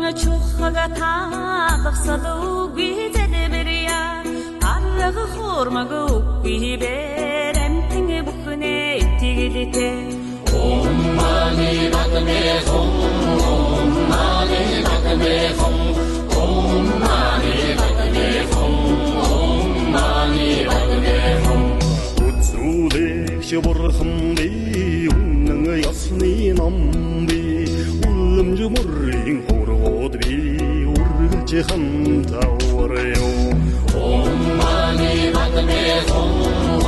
Чухага таалгасал үгүй зэлбэрья. Арга хурмаг үгүй бэр амтэн бүхнээ итгэлтэй. Ом мани падме хум, ом мани падме хум, ом мани падме хум, ом мани падме хум. Үзүүлэгч бурхан би, үнэн ёсны ном би, үлэмж мөрийн хургууд би, үргэлж хамт авраю. Ом мани падме хум,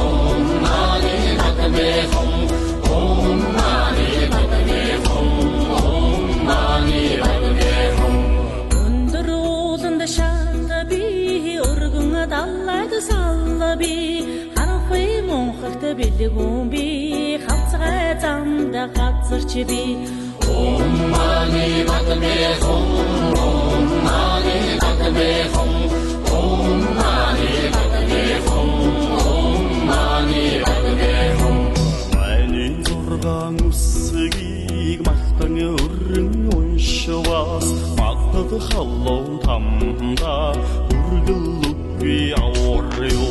ом мани падме хум, ом мани падме хум, ом мани падме хум. Өндөр ууланд шат би, өргөн далайд салла би, харанхуй мунхагт бэлгүүн би, хавцгай замд газарч би. Ом мани падме хум, ом мани падме хум, ом мани падме хум, ом мани падме хум. Миний зургаан үсгийг малтан өрн уншвас, малтад халуун тамда үргэл үгүй авраю.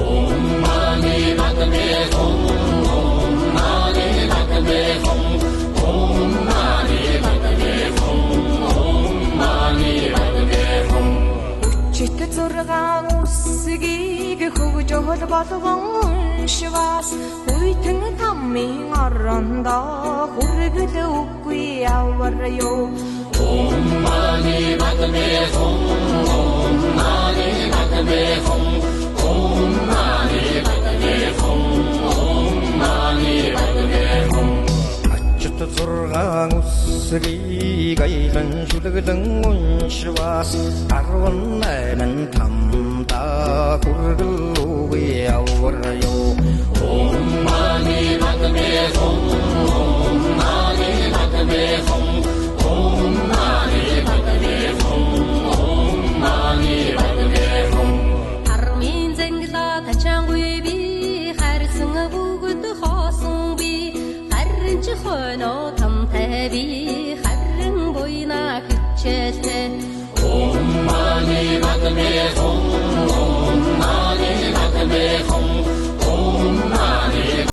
Ом мани падме хум, ом мани падме хум, ом мани падме хум, ом мани падме хум. Хүчит зургаан үсгийг хөгжөөл болгон уншвас, хүйтэн тамын орондоо хүргэл үгүй авар юу. Ом мани падме хум, ом мани падме хум, ом мани падме хум, ом мани падме хум. Ачит зургаан үсгийг аялан шүлгэлэн уншвас, 18 тамда хүргэл үгүй авар юу. Ом мани падме хум, ом мани падме хум, ом мани падме хум, ом мани падме хум. Армын зангила тачаангүй би, харьсан бүгд хоосон би, харин ч хойно тамтай би, харин буйна хичээлтэй. Ом мани падме хум, ом мани падме хум,